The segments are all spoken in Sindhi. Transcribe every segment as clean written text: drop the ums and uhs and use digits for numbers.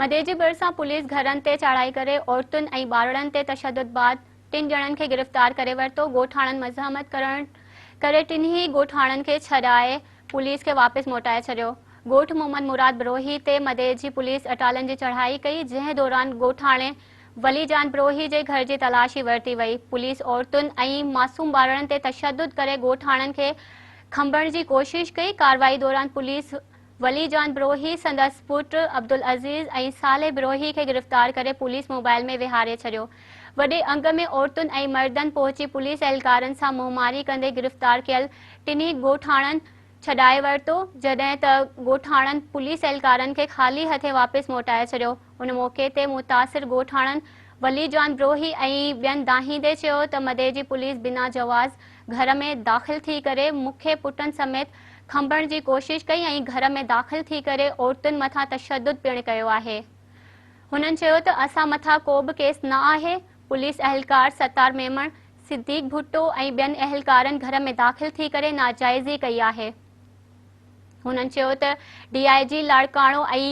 مديجي ڀرسان پوليس گهرن تي چاڙهائي ڪري عورتن ۽ ٻارڙن تي تشدد بعد ٽن ڄڻن کي گرفتار ڪري ورتو، ڳوٺاڻن مزاحمت ڪرڻ ڪري ٽنهي ڳوٺاڻن کي ڇڏائي پوليس کي واپس موٽائي ڇڏيو. ڳوٺ محمد مراد بروهي تي مديجي پوليس اٽالن جي چڙهائي ڪئي، جنهن دوران ڳوٺاڻي ولي جان بروهي جي گهر جي تلاشي ورتي وئي، پوليس عورتن ۽ معصوم ٻارڙن تي تشدد ڪري ڳوٺاڻن کي کنڀڻ جي ڪوشش ڪئي، ڪارروائي دوران پوليس ولي جان بروهي، سندس پٽ عبدالعزيز ۽ صالح بروهي کي گرفتار ڪري پوليس موبائل ۾ ويهاري ڇڏيو. وڏي انگ ۾ عورتن ۽ مردن پهچي پوليس اهلڪارن سان منهن ڪندي گرفتار ڪيل ٽنهي ڳوٺاڻن ڇڏائي ورتو، جڏهن ته ڳوٺاڻن پوليس اهلڪارن کي خالي هٿين واپس موٽائي ڇڏيو. ان موقعي تي متاثر ڳوٺاڻن ولي جان بروهي ۽ ٻين دانهيندي چيو ته مديجي پوليس بنا جواز گهر ۾ داخل ٿي ڪري مون کي پٽن سميت کنڀڻ جي ڪوشش ڪئي ۽ گهر ۾ داخل ٿي ڪري عورتن مٿان تشدد پڻ ڪيو آهي. هنن چيو ته اسان مٿان ڪو به ڪيس نه آهي، پوليس اهلڪار ستار ميمڻ، صديق ڀٽو ۽ ٻين اهلڪارن گهر ۾ داخل ٿي ڪري ناجائزي ڪئي آهي. هنن چيو ته D I G Larkana ۽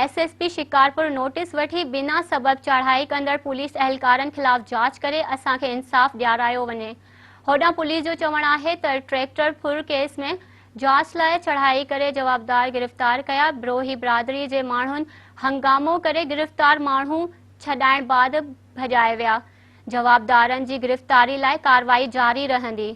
S S P Shikarpur notice وٺي بنا سبب چاڙهائي ڪندڙ پوليس اهلڪارن خلاف جاچ ڪري اسان کي انصاف ڏيارايو وڃي. هوڏانهن پوليس جو چوڻ آهي ته ٽريڪٽر ڦر ڪيس ۾ جاچ لاء چڙهائي ڪري جوابدار گرفتار ڪيا، بروهي برادري جي ماڻهن هنگامو ڪري گرفتار ماڻهو ڇڏائڻ بعد ڀڄائي ويا، جوابدارن جي گرفتاري لاء ڪارروائي جاري رهندي.